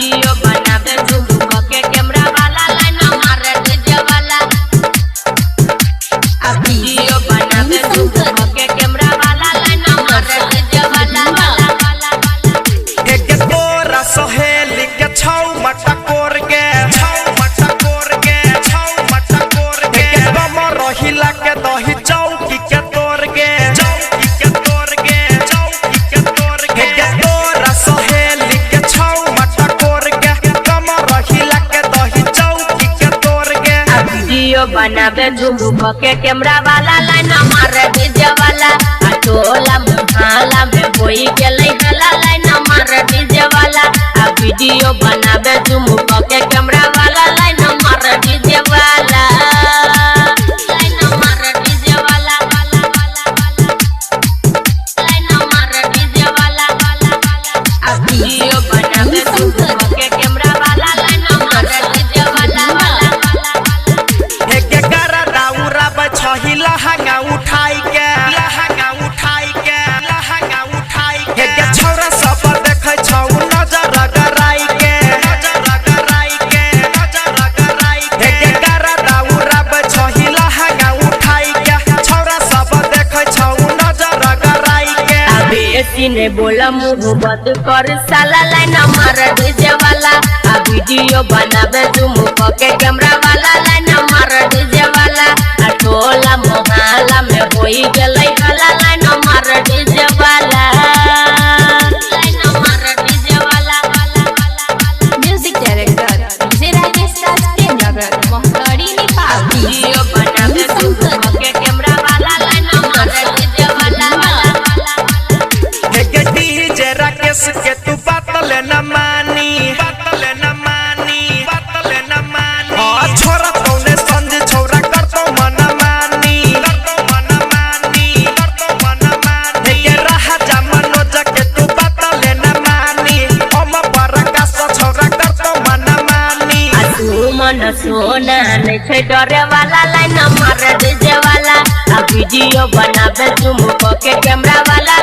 Video बनावे झूम के कैमरा वाला लाइन मारे डीजे वाला। वीडियो बनावे झूम के कैमरा वाला लाइन मारे डीजे वाला। एक तोरा सहेली के छौ मटकोर के, छौ मटकोर के, छौ मटकोर के। कमर रहिला के दही चौकी के तोड़ के, चौकी के तोड़ के, चौकी के तोड़ के। तोरा सहेली के छौ मटकोर के, कमर रहिला के दही चौकी के तोड़ के। वीडियो बनावे झूम के कैमरा वाला लाइन मारे डीजे वाला। आ टोला मुहाला में होई गेलै हला लाइन मारे डीजे वाला। आ वीडियो बनावे झूम के कैमरा वाला लाइन मारे डीजे वाला। लाइन मारे डीजे वाला, लाइन मारे डीजे वाला। आ वीडियो बनावे झूम के कैमरा वाला लाइन मारे डीजे वाला। एक दाउरा बछही लहंगा उठाई के, लहंगा उठाई के, लहंगा उठाई के। एक छौरा सब देखै छौ नजर गराई के, नजर गराई के, नजर गराई के। एक दाउरा बछही लहंगा उठाई के, छौरा सब देखै छौ नजर गराई के। अबे ने बोला मुंह बंद कर साला लाइन मार डीजे वाला। आ वीडियो बनावे झूम के कैमरा वाला लाइन मार डीजे वाला। आ टोला मोहल्ला में होई गेलै हला लाइन मार डीजे वाला। लाइन मार डीजे वाला। Music director DJ Rajesh Raj Premnagar Mahtari Nepal. Video बनावे झूम के कैमरा वाला लाइन मार डीजे वाला। एक डीजे राकेश के तू बात ले न मानी, बात ले न मानी, बात ले न मानी। आ छोरा तौने संज छोरा कर तो मन मानी, कर तो मन मानी, कर तो मन मानी। एक राजा मनोज के तू बात ले न मानी, हम परकाश छोरा कर तो मन मानी। आ तू मन सोना नहीं छै डरे वाला लाइन मार डीजे वाला। आ वीडियो बनावे झूम के कैमरा वाला।